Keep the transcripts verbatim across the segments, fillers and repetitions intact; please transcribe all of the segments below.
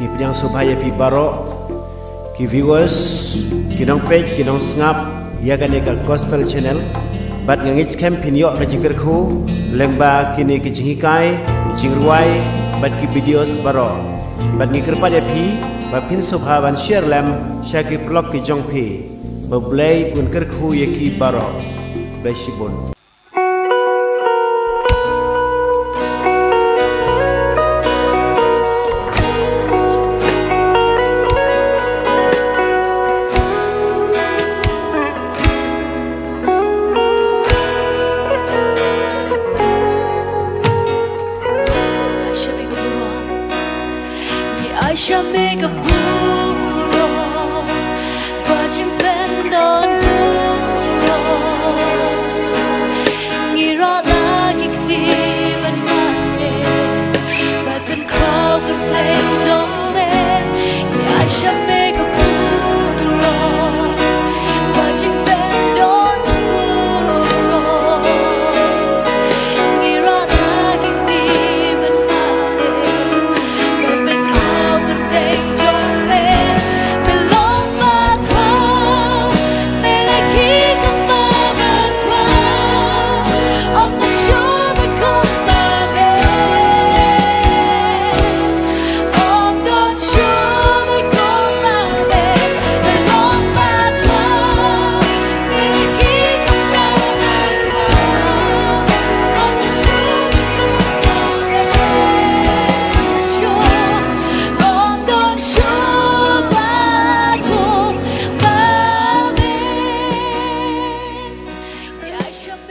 Ngi pdiang sngewbha ïa phi baroh ki viewers, ki nongpeit, ki nongsngap ïa kane ka Gospel Channel. Bad nga ngeit skhem phin ïoh ka jingkyrkhu lyngba kine ki jinghikai, ki jingrwai bad ki videos baroh. Bad ngi kyrpad ïa phi ba phin sngewbha ban share lem sha ki paralok ki jong phi. Ba U Blei un kyrkhu ïa ki baroh. Khublei shibun. Ngi ai sha me ka burom, ba jingpyndonkam burom. Ngi rah la ki kti ban mane, bad pynkhraw kyrteng jong me. Ngi ai sha me ka burom, ba jingpyndonkam burom.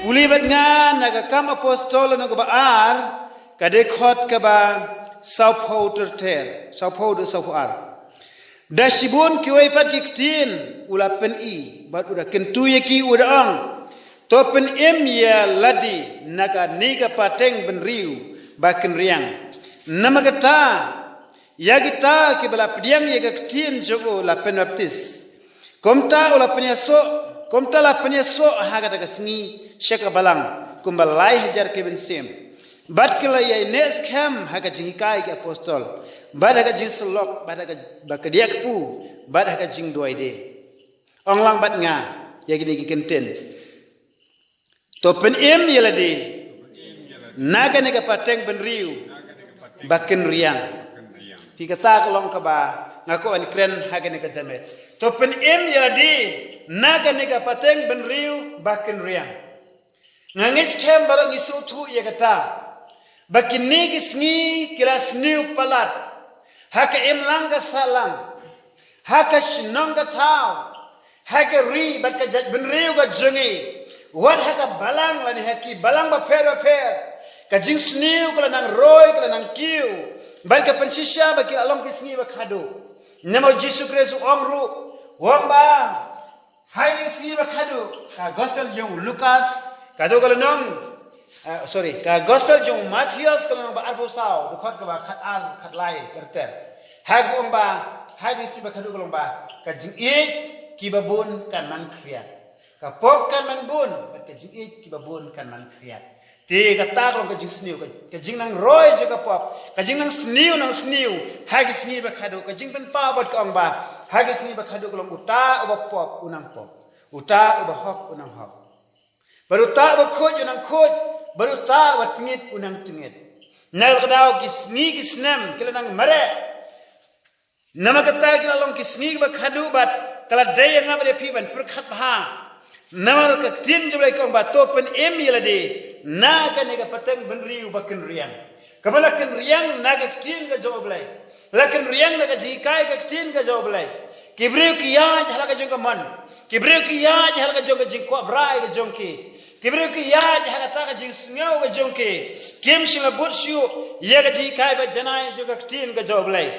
Pule bad nga na ka Kam Apostol lynnong kaba ar, ka dkhot kaba sawphew ter ter, sawphew de sawphew ar. Da shibun kiwei pat ki ktien u la pyni, bad u da kyntu ïa ki u da ong: To pynim ïa lade na kane ka pateng bynriew ba kynriang. Namar kata, ïa kita kiba la pdiang ïa ka ktien jong u la pynbaptis. Kumta u la pynïasoh, kumta la pynïasoh ha kata ka sngi sha ka balang kumba lai hajar ki mynsiem. Bad ki la ïaineh skhem ha ka jinghikai ki apostol, bad ha ka jingsyllok, bad ha ka, bad ka diak kpu, bad ha ka jingduwai de. Ong lang bad nga ïa kine ki kyntien. To pynim ïa lade na kane ka pateng bynriew ba kynriang. Phi, kata ka long kaba nga kwah ban kren ha kane ka janmiet. To pynim ïa lade na kane ka pateng bynriew ba kynriang. Nga ngeit skhem baroh ngi sngewthuh ïa kata, ba kine ki sngi ki la sniew palat ha ka imlang ka sahlang, ha ka shnong ka thaw, ha ka ri bad ka jaitbynriew ka jong ngi, wat ha ka balang lane ha ki balang bapher bapher, ka jingsniew ka la nang roi, ka la nang kiew, bad ka pynshisha ba ki la long ki sngi ba khadduh. Namar U Jisu Khrist u ong ruh, u ong ba ha kine ki sngi ba khadduh, ka Gospel jong u Lukas, ka dkhot ka lynnong, eh, sorry, ka Gospel jong u Mathaios ka lynnong ba arphew saw, dkhot kaba khat ar, khat lai ter ter. Ha ka ong ba ha kine ki sngi ba khadduh ka long ba ka jingïeit kiba bun kan man khriat, ka pop kan man bun, bad ka jingïeit kiba bun kan man khriat. Te kata ka long ka jingsniew, ka, ka jingnang roi jong ka pop, ka jingnang sniew nang sniew ha ki sngi ba khadduh, ka jingpynpaw bad ka ong ba ha ki sngi ba khadduh ka long uta uba pop u nang pop, uta uba hok u nang hok, bad uta uba khuid u nang khuid, bad uta uba tngit u nang tngit. Na kata ka daw ki sngi ki snem ki la nang mareh. Namar kata ki la long ki sngi ba khadduh bad ka la dei ïa nga bad ïa phi ban pyrkhat bha. Namar ka ktien jong U Blei ka ong ba to pynim ïa lade na kane ka pateng bynriew ba kynriang. Kaba la kynriang na ka ktien ka jong U Blei, la kynriang na ka jinghikai ka ktien ka jong U Blei. Ki briew ki ïaid ha la ka jong ka mon, ki briew ki ïaid ha la ka jong ka jingkwah brai ka jong ki, ki briew ki ïaid ha kata ka jingsngew ka jong ki. Kim shym la bud shuh ïa ka jinghikai ba janai jong ka ktien ka jong U Blei.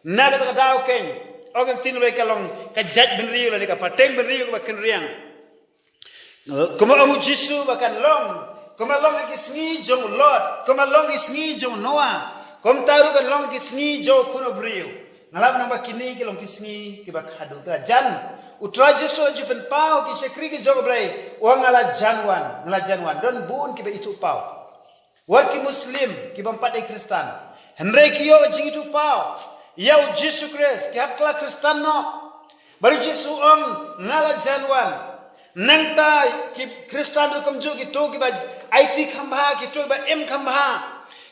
Na kata ka daw keiñ, ong ka ktien U Blei, ka long ka jaitbynriew lane ka pateng bynriew kaba kynriang. Kumba ong U Jisu ba kan long, kumba long ha ki sngi jong u Lot, kumba long ki sngi jong u Noah, kumta ruh kan long ki sngi jong u Khun u briew. Nga lah ban ong ba kine ki long ki sngi kiba khadduh. Ka jan, U Trai Jisu u ju pynpaw ki shakri ki jong U Blei, u ong nga la jan wan, nga la jan wan. Don bun kiba ithuh paw. Wat ki Muslim, ki bym pat dei Khristan, hynrei ki ïoh jingithuh paw. ïa u Jisu Khrist, ki hap kylla Khristan noh. Bad u Jisu u ong, nga la jan wan. Nangta ki Khristan ruh kumjuh, kito kiba aiti kham bha, kito kiba im kham bha,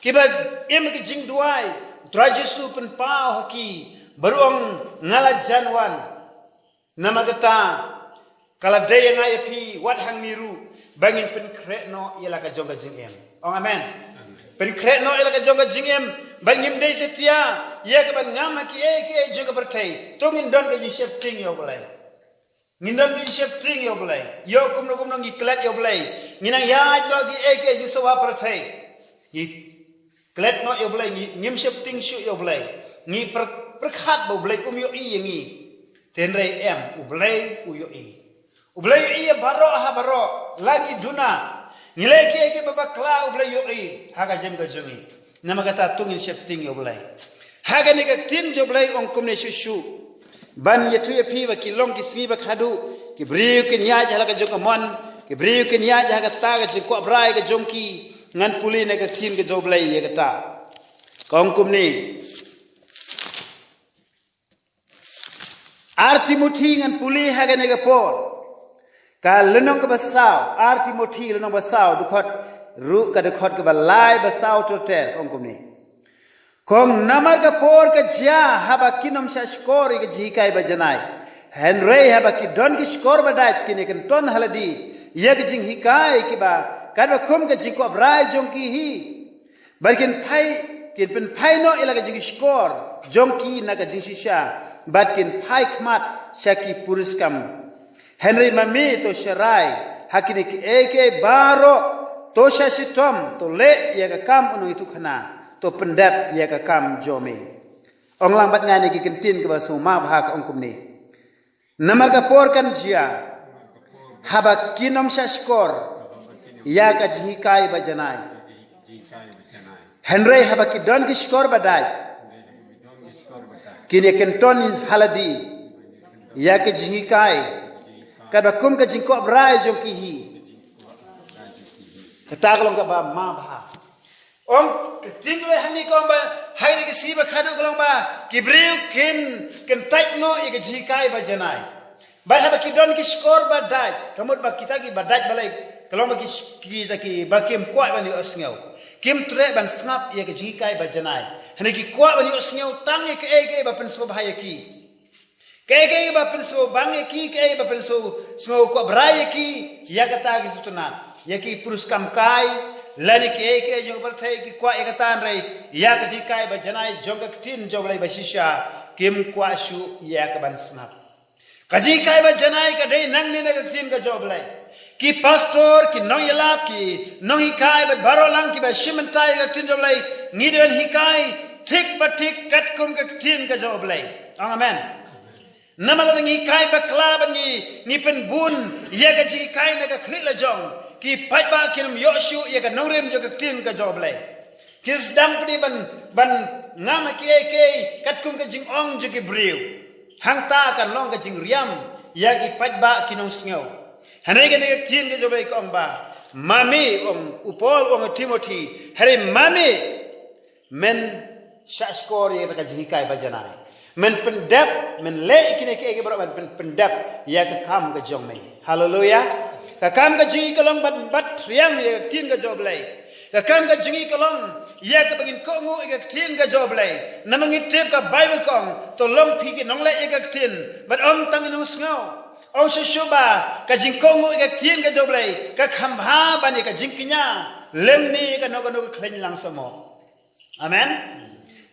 kiba im ki jingduwai, u Trai Jisu u pynpaw ha ki, bad u ong, nga la jan wan. Namar kata, ka la dei ïa nga ïa phi, wat hangne ruh, ba ngin pynkhreh noh ïa la ka jong ka jingim. Ong amen. Pynkhreh noh ïa la ka jong ka jingim, ba ngim dei satia ïa kaban ngam ha kiei kiei jong ka pyrthei. To ngin don ka jingsheptieng ïa U Blei. Ngin don ka jingsheptieng ïa U Blei. Ïoh kumno kumno ngi klet ïa U Blei. Ngin nang ïaid noh ha kiei kiei jingsngewbha pyrthei. Ngi klet noh ïa U Blei, ngi, ngim sheptieng shuh ïa U Blei. Ngi pyr-, pyrkhat ba U Blei um ïohi ïa ngi. Te hynrei em, U Blei u ïohi. U Blei u ïohi ïa baroh ha baroh, la ngi duna. Ngi leh kiei kiei ba bakla, U Blei u ïohi ha ka jingim ka jong ngi. Namar kata to ngin sheptieng ïa U Blei. Ha kane ka ktien jong U Blei ong kumne shuh shuh. Ban ïathuh ïa phi ba ki long ki sngi ba khadduh, ki briew kin ïaid ha la ka jong ka mon, ki briew kin ïaid ha kata ka jingkwah brai ka jong ki, ngan pule na ka ktien ka jong U Blei ïa kata. Ka ong kumne. Ar Timothi ngan pule ha kane ka por. Ka lynnong kaba saw, Ar Timothi lynnong ba saw, dkhot, ruh ka dkhot kaba lai ba saw ter ter, ka ong kumne. Ka ong namar ka por ka jia haba kin ym shah shkor ïa ka jinghikai ba janai. Hynrei haba ki don ki shkor ba dait kin ïa kynton ha lade ïa ka jinghikai kiba katba kum ka jingkwah brai jong ki hi. Bad kin phai, kin pynphai noh ïa la ka jingshkor jong ki na ka jingshisha, bad kin phai khmat sha ki puriskam. Hynrei ma me to sharai ha kine kiei kiei baroh, to shah shitom, to leh ïa ka kam u nongïathuhkhana, to pyndep ïa ka kam jong me. Ong lang bad nga ïa kine ki ktien kiba sngewma bha, ka ong kumne. Namar ka por kan jia haba kin ym shah shkor ïa ka jinghikai ba janai. Hynrei haba ki don ki shkor ba dait, kin ïa kynton ha lade ïa ka jinghikai katba kum ka jingkwah brai jong ki hi. Kata ka long kaba ma bha. Ong, ka ktien U Blei hangne ka ong ba, hangne ka sngi ba khadduh ka long ba ki briew kin, kin tait noh ïa ka jinghikai ba janai. Bad haba ki don ki shkor ba dait, ka mut ba kita kiba dait balei, ka long ba ki, kita kiba kim kwah ban ïohsngew, kim treh ban sngap ïa ka jinghikai ba janai. Hynrei ki kwah ban ïohsngew tang ïa kaei kaei ba pynsngewbha ïa ki. Kaei kaei ba pynsngewbang ïa ki, kaei ba pynsngew, sngew kwah brai ïa ki, ïa kata ki sngewtynnat. Ïa ki puriskam kai, lane kiei kiei jong ka pyrthei ki kwah ïa kata, hynrei ïa ka jinghikai ba janai jong ka ktien jong U Blei ba shisha, kim kwah shuh ïa ka ban sngap. Ka jinghikai ba janai ka dei nangne na ka ktien ka jong U Blei. Ki pastor, ki nongïalap, ki nonghikai bad baroh lang kiba shim bynta ïa ka ktien jong U Blei, ngi dei ban hikai thik ba thik katkum ka ktien ka jong U Blei. Ong amen. Namar lada ngi hikai bakla bad ngi, ngi pynbun ïa ka jinghikai na ka khlieh lajong, ki paidbah kin ym ïoh shuh ïa ka nongrim jong ka ktien ka jong U Blei. Ki sdang pynban, ban ngam ha kiei kiei katkum ka jingong jong ki briew. Hangta kan long ka jingriam ïa ki paidbah ki nongsngew. Hynrei kane ka ktien ka jong U Blei ka ong ba, ma me, ong u Paul u ong u Timothi, hynrei ma me, men shah shkor ïa ka jinghikai ba janai. Men pyndep, men leh ïa kine kiei kiei baroh, men pyn-, pyndep ïa ka kam ka jong me. Haleluya. Ka kam ka jong ngi ka long ban bat triang ïa ka ktien ka jong U Blei. Ka kam ka jong ngi ka long ïa kaba ngin kohnguh ïa ka ktien ka jong U Blei. Namar ngi tip ka Baibl ka ong, to long phi ki nongleh ïa ka ktien, bad ym tang ki nongsngew. Ong shuh shuh ba ka jingkohnguh ïa ka ktien ka jong U Blei ka kham bha ban ïa ka jingkñia lymne kano kano ka khleiñ lang samoi. Amen.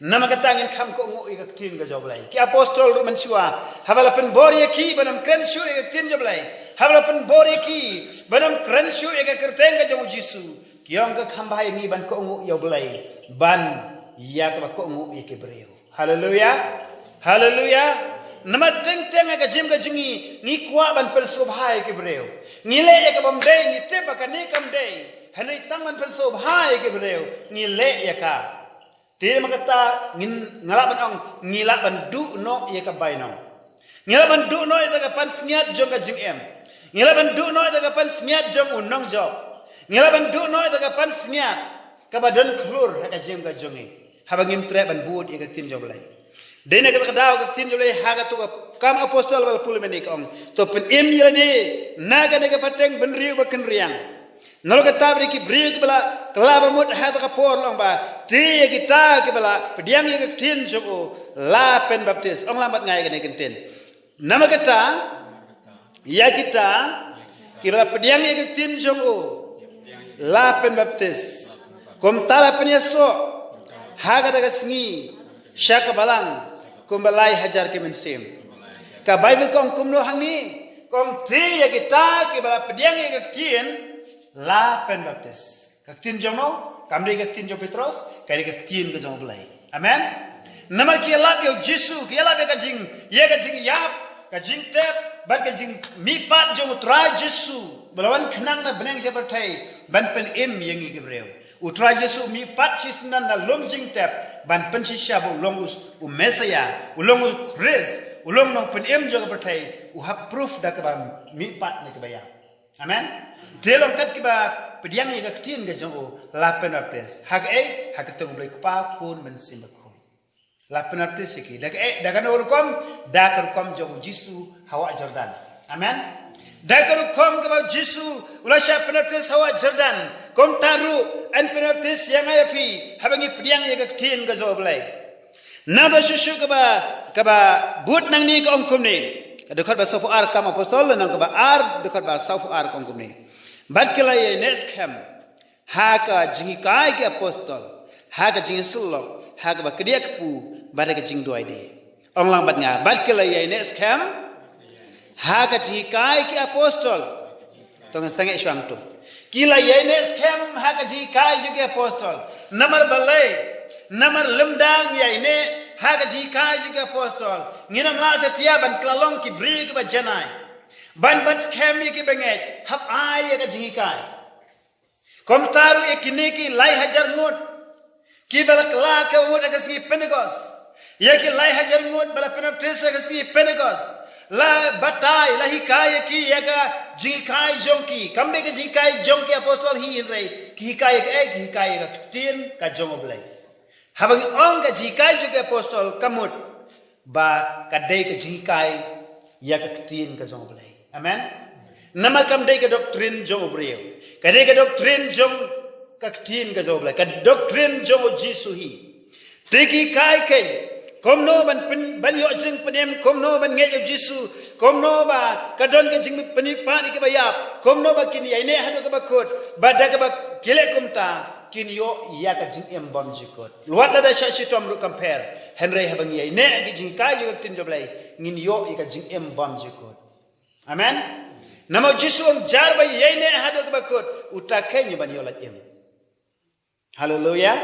Namar kata ngin kham kohnguh ïa ka ktien ka jong U Blei. Ki apostol ruh mynshuwa, haba la pynbor ïa ki ban ym kren shuh ïa ka ktien jong U Blei, haba la pynbor ïa ki ban ym kren shuh ïa ka kyrteng ka jong U Jisu, ki ong ka kham bha ïa ngi ban kohnguh ïa U Blei ban ïa kaba kohnguh ïa ki briew. Haleluya. Haleluya. Namar teng teng ha ka jingim ka jong ngi, ngi kwah ban pynsngewbha ïa ki briew. Ngi leh ïa ka bym dei, ngi tip ba kane kam dei. Hynrei tang ban pynsngewbha ïa ki briew, ngi leh ïa ka. Te namar kata ngin, nga lah ban ong, ngi lah ban duh noh ïa ka bainong. Ngi lah ban duh noh ïa ka pansngiat jong ka jingim. Ngi lah ban duh noh ïa ka pansngiat jong u nongjop. Ngi lah ban duh noh ïa ka pansngiat kaba don khlur ha ka jingim ka jong ngi, haba ngim treh ban bud ïa ka ktien jong U Blei. Dei na kata ka daw ka ktien jong U Blei ha kato ka Kam Apostol ba la pule mynne ka ong, to pynim ïa lade na kane ka pateng bynriew ba kynriang. Nalor kata ba dei ki briew kiba la kylla ba mut ha kata ka por, la ong ba te ïa kita kiba la pdiang ïa ka ktien jong u la pynbaptis. Ong lang bad nga ïa kane ka ktien. Namar kata ïa kita kiba la pdiang ïa ka ktien jong u la pynbaptis. Kumta la pynïasoh ha kata ka sngi sha ka balang kumba lai hajar ki mynsiem. Ka Baibl ka ong kumno hangne? Ka ong te ïa kita kiba la pdiang ïa ka ktien la pynbaptis. Ka ktien jong no? Kam dei ka ktien jong Petros, ka dei ka ktien ka jong U Blei. Amen. Namar ki ïalap ïa u Jisu, ki ïalap ïa ka jing, ïa ka jingïap, ka jingtep bad ka jingmihpat jong U Trai Jisu ba la wan khnang na bneng sha pyrthei ban pynim ïa ngi ki briew. U Trai Jisu u mihpat shisyndon na lum jingtep ban pynshisha ba u long u, u Messaïah, u long u Khrist, u long u nongpynim jong ka pyrthei, u hap proof da kaba mihpat na kiba ïap. Amen. Te long kat kiba pdiang ïa ka ktien ka jong u la pynbaptis. Ha kaei? Ha ka kyrteng U Blei Kpa, Khun, Mynsiem Bakhuid. La pynbaptis ïa ki da kaei? Da kano ka rukom? Da ka rukom jong u Jisu ha wah Jordan. Amen. Da ka rukom kaba u Jisu u la shah pynbaptis ha wah Jordan, kumta ruh yn pynbaptis ïa nga ïa phi haba ngi pdiang ïa ka ktien ka jong U Blei. Nangta shuh shuh kaba, kaba bud nangne ka ong kumne. Ka dkhot ba sawphew ar Kam Apostol, lynnong kaba ar, dkhot ba sawphew ar ka ong kumne. Bad ki la ïaineh skhem ha ka jinghikai ki apostol, ha ka jingïasyllok, ha kaba kdiah kpu bad ha ka jingduwai de. Ong lang bad nga, bad ki la ïaineh skhem ha ka jinghikai ki apostol. To ngin sangeh shwa hangto. Ki la ïaineh skhem ha ka jinghikai jong ki apostol. Namar balei? Namar lymda ngi ïaineh ha ka jinghikai jong ki apostol, ngin ym lah satia ban kylla long ki briew kiba janai, ban, ban skhem ïa kiba ngeit hap ai ïa ka jinghikai. Kumta ruh ïa kine ki lai hajar ngut kiba la kylla ka mut ha ka sngi Pentekost, ïa ki lai hajar ngut ba la pynbaptis ha ka sngi Pentekost, la batai, la hikai ïa ki ïa ka jinghikai jong ki. Kam dei ka jinghikai jong ki apostol hi hynrei ki hikai ïa kaei? Ki hikai ïa ka ktien ka jong U Blei. Haba ngi ong ka jinghikai jong ki apostol ka mut ba ka dei ka jinghikai ïa ka ktien ka jong U Blei. Amen. Namar kam dei ka doctrine jong u briew, ka dei ka doctrine jong ka ktien ka jong U Blei, ka doctrine jong u Jisu hi. Te ki hikai kein kumno ban pyn, ban ïoh jingpynim, kumno ban ngeit ïa u Jisu, kumno ba ka don ka jingpynmihpat ïa kiba ïap, kumno ba kin ïaineh haduh kaba kut, bad da kaba ki leh kumta kin ïoh ïa ka jingim bymjukut. Wat lada shah shitom ruh kam pher, hynrei haba ngi ïaineh ha ki jinghikai jong ka ktien jong U Blei, ngin ïoh ïa ka jingim bymjukut. Amen. Namar u Jisu u ong jar ba ïaineh haduh kaba kut, uta kein ban ïoh lait im. Haleluya.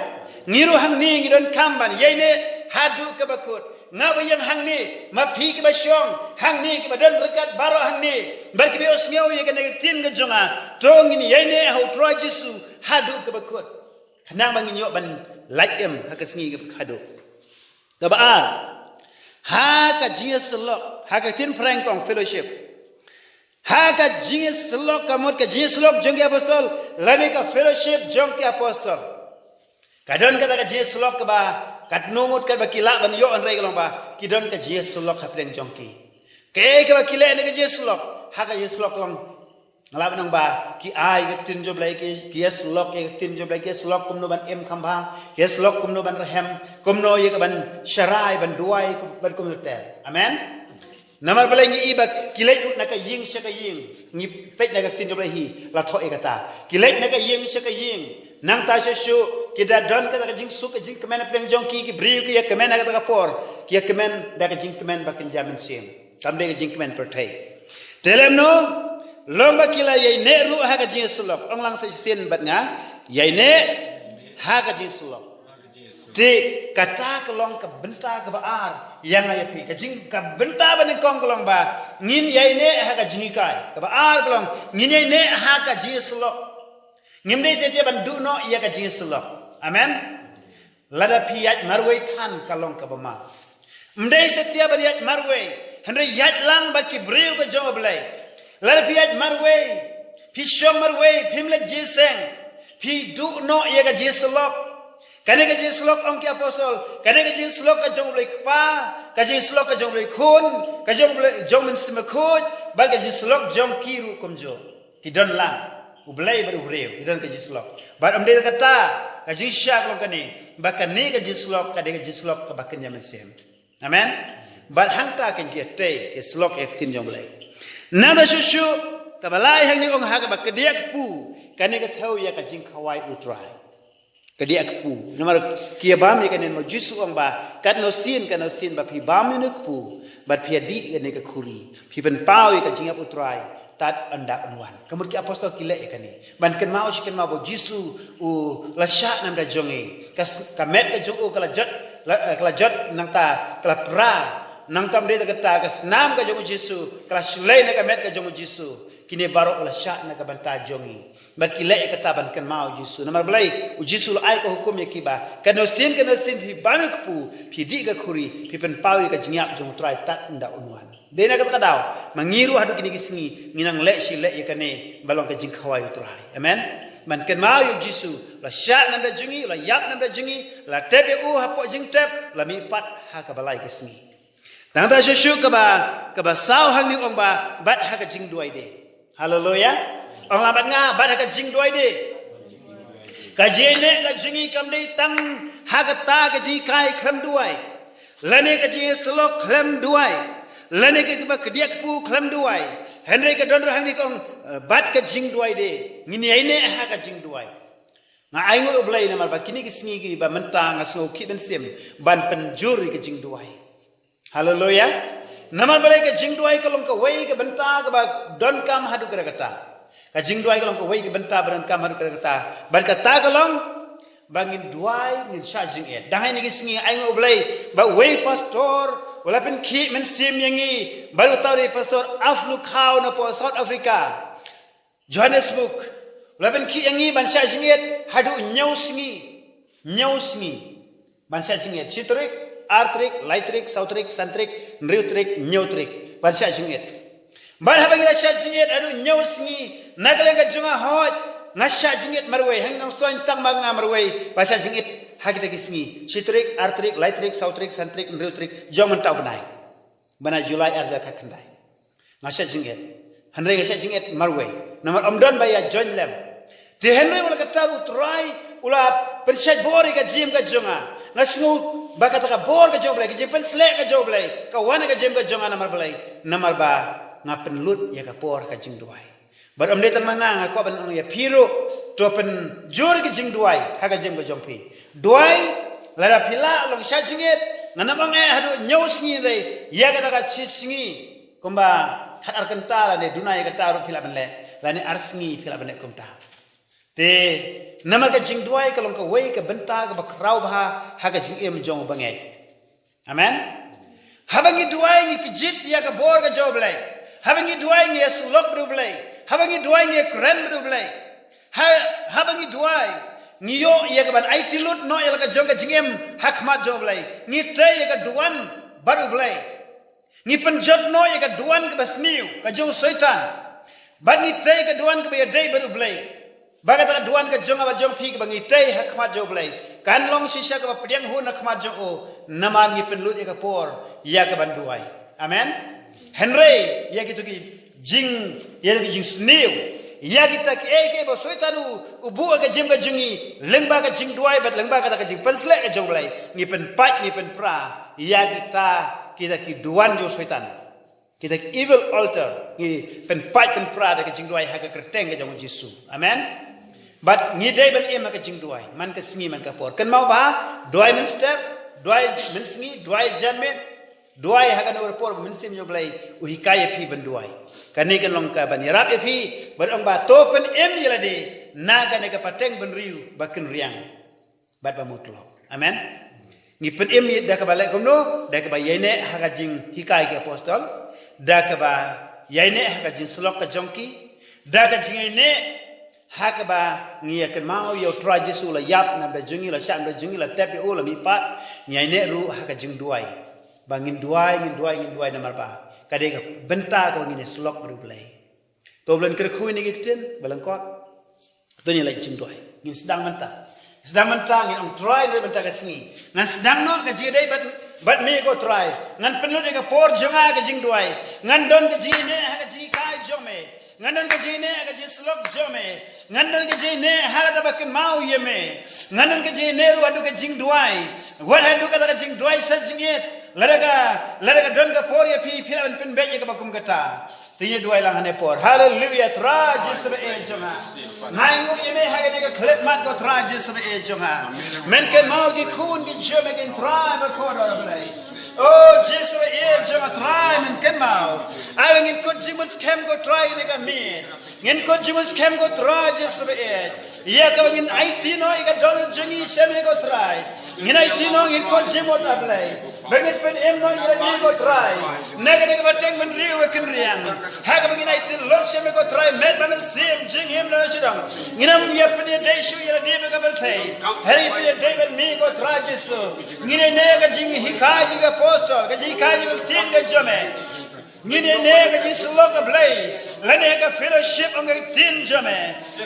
Ngi ruh hangne ngi donkam ban ïaineh haduh kaba kut. Nga ba ïeng hangne, ma phi kiba shong hangne, kiba don ryngkat baroh hangne, bad kiba ïohsngew ïa kane ka ktien ka jong nga, to ngin ïaineh ha u Trai Jisu haduh kaba kut, khnang ba ngin ïoh ban lait im ha ka sngi kaba khatduh. Kaba ar, ha ka jingïasyllok, ha ka ktien Phareng ka ong fellowship. Ha ka jingïasyllok, ka mut ka jingïasyllok jong ki apostol, lane ka fellowship jong ki apostol. Ka don kata ka jingïasyllok kaba katno ngut katba ki lah ban ïoh, hynrei ka long ba ki don ka jingïasyllok hapdeng jong ki. Kaei kaba ki leh na ka jingïasyllok? Ha ka jingïasyllok long, nga lah ban ong ba ki ai ka ktien jong U Blei, ki, ki ïasyllok ïa ka ktien jong U Blei, ki ïasyllok kumno ban im kham bha, ki ïasyllok kumno ban rhem, kumno ïa ka ban sharai, ban duwai, kum, ban kumno ter. Amen. Namar balei? Ngi i ba ki leit na ka ïing sha ka ïing. Ngi peit na ka ktien jong U Blei hi, la thoh ïa kata. Ki leit na ka ïing sha ka ïing. Nangta shuh shuh ki da don kata ka jingsuk, ka jingkmen hapdeng jong ki, ki briew ki ïa kmen ha kata ka por. Ki ïa kmen da ka jingkmen ba kynja mynsiem. Kam dei ka jingkmen pyrthei. Te lem no, long ba ki la ïaineh ruh ha ka jingïasyllok. Ong lang sa shisien bad nga, ïaineh ha ka jingïasyllok. Te kata ka long ka bynta kaba ar ïa nga ïa phi. Ka jing, ka bynta ba nyngkong ka long ba ngin ïaineh ha ka jinghikai. Kaba ar ka long ngin ïaineh ha ka jingïasyllok. Ngim dei satia ban duh noh ïa ka jingïasyllok. Amen. Lada phi ïaid marwei than ka long kaba ma. Ym dei satia ban ïaid marwei, hynrei ïaid lang bad ki briew ka jong U Blei. Lada phi ïaid marwei, phi shong marwei, phim leit jingïaseng, phi duh noh ïa ka jingïasyllok. Kane ka jingïasyllok ong ki apostol, kane ka jingïasyllok ka jong U Blei Kpa, ka jingïasyllok ka jong U Blei Khun, ka jong U Blei, jong Mynsiem Bakhuid, bad ka jingïasyllok jong ki ruh kumjuh. Ki don lang, U Blei bad u briew, ki don ka jingïasyllok. Bad ym dei kata, ka jingshisha ka long kane, ba kane ka jingïasyllok, ka dei ka jingïasyllok kaba kynja mynsiem. Amen. Bad hangta kan ki ïatei, ki ïasyllok ïa ka ktien jong U Blei. Nangta shuh shuh, kaba lai hangne ong ha kaba kdiah kpu, kane ka thew ïa ka jingkhawai U Trai. Kdiah kpu. Namar ki ïa bam ïa kane, namar U Jisu ong ba, katno sien, katno sien ba phi bam ïa une u kpu, bad phi ïa dih ïa kane ka khuri, phi pynpaw ïa ka jingïap U Trai, tad ynda un wan. Ka mut ki apostol ki leh ïa kane. Ban kynmaw shi kynmaw ba U Jisu u la shah namar jong ngi. Ka s-, ka met ka jong u ka la jot, la, eh, ka la jot nangta ka la pra. Nangta ym dei kata, ka snam ka jong U Jisu ka la shlei na ka met ka jong U Jisu. Kine baroh u la shah na ka bynta jong ngi. Bad ki leh ïa kata ban kynmaw U Jisu. Namar balei, U Jisu u la ai ka hukum ïa ki ba, katno sien, katno sien phi bam ïa u kpu, phi dih ka khuri, phi pynpaw ïa ka jingïap jong U Trai tad ynda un wan. Dei na kata ka daw, ma ngi ruh haduh kine ki sngi, ngi nang leh shi leh ïa kane, ba long ka jingkhawai U Trai. Amen. Ban kynmaw ïa U Jisu, u la shah namar jong ngi, u la ïap namar jong ngi, u la tep ïa u hapoh jingtep, u la mihpat ha kaba lai ka sngi. Nangta shuh shuh kaba, kaba saw hangne ong ba, bad ha ka jingduwai de. Haleluya. Ong lang bad nga, bad ha ka jingduwai de. Ka jingïaineh ka jong ngi kam dei tang ha kata ka jinghikai khlem duwai. Lane ka jingïasyllok khlem duwai. Lane ka kaba kdiah kpu khlem duwai. Hynrei ka don ruh hangne ka ong, eh, bad ka jingduwai de. Ngin ïaineh ha ka jingduwai. Nga ainguh U Blei namar ba kine ki sngi kiba mynta nga sngew khih mynsiem ban pynjur ïa ka jingduwai. Haleluya. Namar balei, ka jingduwai ka long kawei ka bynta kaba donkam haduh katta katta. Ka jingduwai ka long kawei ka bynta ba donkam haduh katta katta. Bad kata ka long ba ngin duwai, ngin shah jingit. Dang ha kine ki sngi ainguh U Blei ba uwei u pastor u la pynkhih mynsiem ïa ngi, bad uta u dei Pastor Aflukhaw napoh South Africa, Johannesburg. U la pynkhih ïa ngi ban shah jingit haduh hynñiew sngi. Hynñiew sngi ban shah jingit. Shi tarik, ar tarik, lai tarik, saw tarik, san tarik, hynriew tarik, hynñiew tarik ban shah jingit. Bad haba ngi la shah jingit haduh hynñiew sngi, na ka liang ka jong nga hooid, nga shah jingit marwei, hangne Nongstoiñ tang ma nga marwei ba shah jingit ha kita ki sngi. Shi tarik, ar tarik, lai tarik, saw tarik, san tarik, hynriew tarik jong mynta u bnai, bnai July ar hajar khatkhyndai. Nga shah jingit. Hynrei nga shah jingit marwei. Namar ym don ba ïa join lem. Te hynrei wat la katta U Trai u la pynshait bor ïa ka jingim ka jong nga. Nga sngew ba kata ka bor ka jong U Blei, ka jingpynsleh ka jong U Blei, ka wan ha ka jingim ka jong nga. Namar balei? Namar ba nga pynlut ïa ka por ha ka jingduwai. Bad ym dei tang ma nga, nga kwah ban ong ïa phi ruh, to pynjur ïa ka jingduwai ha ka jingim ka jong phi. Duwai, lada phi lah long shah jingit, ngan ym ong eh haduh hynñiew sngi, hynrei ïa kata ka shi sngi, kumba khat ar kynta lane duna ïa kata ruh phi lah ban leh, lane ar sngi phi lah ban leh kumta. Te namar ka jingduwai ka long kawei ka bynta kaba khraw bha ha ka jingim jong u bangeit. Amen. Haba ngi duwai ngi kjit ïa ka bor ka jong U Blei. Haba ngi duwai ngi ïasyllok bad U Blei. Haba ngi duwai ngi ïakren bad U Blei. Ha, haba ngi duwai ngi ïoh ïa ka ban aiti lut noh ïa la ka jong ka jingim ha khmat jong U Blei. Ngi trei ïa ka duwan bad U Blei. Ngi pynjot noh ïa ka duwan kaba sniew ka jong u Soitan. Bad ngi trei ïa ka duwan kaba ïadei bad U Blei. Ba kata ka duwan ka jong nga bad jong phi kaba ngi trei ha khmat jong U Blei kan long shisha kaba pdiang hun ha khmat jong u, namar ngi pynlut ïa ka por ïa ka ban duwai. Amen. Hynrei ïa kito ki jing, ïa kito ki jingsniew, ïa kita kiei kiei ba u Soitan u, u buh ha ka jingim ka jong ngi, lyngba ka jingduwai bad lyngba kata ka jingpynsleh ka jong U Blei, ngi pynpait, ngi pynpra ïa kita, kita ki duwan jong u Soitan. Kita ki evil altar, ngi pynpait pynpra da ka jingduwai ha ka kyrteng ka jong u Jisu. Amen. Bad ngi dei ban im ha ka jingduwai man ka sngi man ka por. Kynmaw ba, duwai mynstep, duwai mynsngi, duwai janmiet, duwai ha kano ka por ba u Mynsiem jong U Blei u hikai ïa phi ban duwai. Kane kan long ka ban ïarap ïa phi, ban ong ba to pynim ïa lade na kane ka pateng bynriew ba kynriang bad ba mutlop. Amen. Ngi pynim ïa da kaba leh kumno, da kaba ïaineh ha ka jinghikai ki apostol, da kaba ïaineh ha ka jingsyllok ka jong ki, da ka jingïaineh ha kaba ngi ïa kynmaw ïa u Trai Jisu u la ïap namar jong ngi, u la shah namar jong ngi, u la tep ïa u, u la mihpat, ngi ïaineh ruh ha ka jingduwai. Ba ngin duwai, ngin duwai, ngin duwai namar ba ka dei ka bynta kaba ngin ïasyllok bad U Blei. To U Blei un kyrkhu ïa kine ki ktien ba lyngkot. To ngin leit jingduwai. Ngin sdang mynta. Sdang mynta ngin ong Trai, mynta ka sngi ngan sdang noh ka jingïadei bad, bad me ko Trai. Ngan pynlut ïa ka por jong nga ha ka jingduwai. Ngan don ka jingïaineh ha ka jinghikai jong me. Ngan don ka jingïaineh ha ka jingïasyllok jong me. Ngan don ka jingïaineh ha kaba kynmaw ïa me. Ngan don ka jingïaineh ruh haduh ka jingduwai. Wat haduh kata ka jingduwai sa jingit. Lada ka, lada ka don ka por ïa phi, phi lah ban pynbeit ïa kaba kum kata. Te ngin duwai lang ha kane ka por. Haleluia, Trai Jisu ba ïeit jong nga. Nga ainguh ïa me ha kane ka khyllipmat ko Trai Jisu ba ïeit jong nga. Men kynmaw ki khun ki jong me kin Trai bakordor Blei. O Jisu ba ïeit jong nga Trai men kynmaw. Ai ba ngin kut jingmut skhem ko Trai kane ka miet. Ngin kut jingmut skhem ko Trai Jisu ba ïeit. Ïa kaba ngin aiti noh ïa ka dohnud jong ngi sha me ko Trai. Ngin aiti noh ngin kut jingmut A Blei. Ba ngin pynim noh ïa lade ko Trai na kane ka pateng bynriew ba kynriang. Ha kaba ngin aiti lut sha me ko Trai met bad mynsiem jingim na shadong. Ngin ym ïa pynïadei shuh ïa lade bad ka pyrthei. Hynrei ngin pynïadei bad me ko Trai Jisu. Ngin ïaineh ka jinghikai jong ki apostol, ka jinghikai jong ka ktien ka jong me. Ngin ïaineh ka jingsyllok A Blei lane ka fellowship ong ka ktien jong me.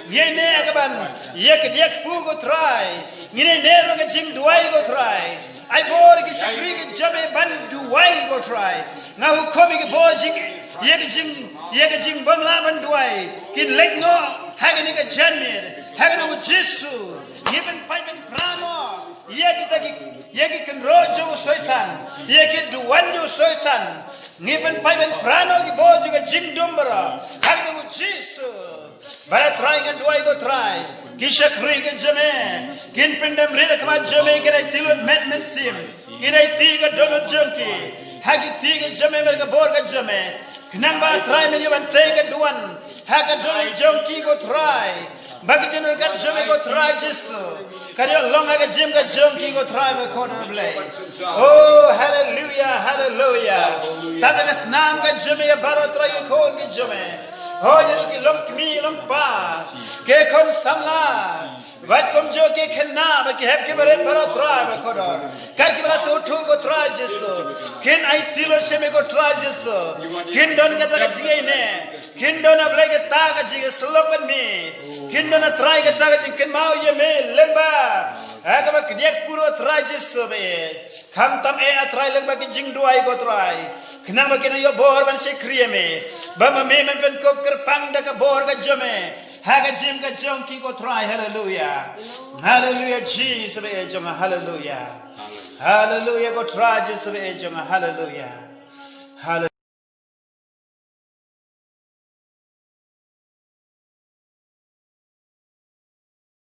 Ngin ïaineh ka ban ïa ka diak phu ko Trai. Ngin ïaineh ruh ka jingduwai ko Trai. Ai bor ki shakri ki jong me ban duwai ko Trai. Nga hukum ïa ki bor jing, ïa ki jing, ïa ki jingbymlah ban duwai kin leit noh ha kane ka janmiet ha ka kyrteng u Jisu. Ngi pynpait pynpra noh ïa kita ki, ïa ki kynroh jong u Soitan, ïa ki duwan jong u Soitan. Ngi pynpait pynpra noh ki bor jong ka jingdum baroh ha ka kyrteng u Jisu. Ba la Trai ngan duwai ko Trai, ki shakri ki jong me kin pyndem rit ha khmat jong me, kin aiti lut met mynsiem, kin aiti ka dohnud jong ki ha ki kti ki jong me bad ka bor ka jong me. Khnang ba Trai men ïa ban tei ka duwan ha ka dohnud jong ki ko Trai. Ba ki jingdonkam jong me ko Trai Jisu kan ïoh long ha ka jingim ka jong ki ko Trai bakordor Blei. Oh haleluia, haleluia. Tang da ka snam ka jong me ïa baroh Trai ki khun ki jong me. Oh ïa ruh ki long kmie long kpa, ki khun samla, bad kumjuh ki khynnah bad ki hep ki barit baroh Trai bakordor. Kat kiba la sngewthuh ko Trai Jisu kin aiti lut sha me ko Trai Jisu. Kin don kata ka jingïaineh. Kin don A Blei kata ka jingïasyllok bad me. Kin don A Trai kata ka jingkynmaw ïa me lyngba ha kaba kdiak puro Trai Jisu ba ïeit. Khamtam eh A Trai lyngba ki jingduwai ko Trai. Khnang ba kin ïoh bor ban shakri ïa me. Ba ma me men pynkup kyrpang da ka bor ka jong me ha ka jingim ka jong ki ko Trai. Haleluia. Haleluia Jisu ba ïeit jong nga. Haleluia. Haleluia ko Trai Jisu ba ïeit jong nga. Haleluia. Haleluia.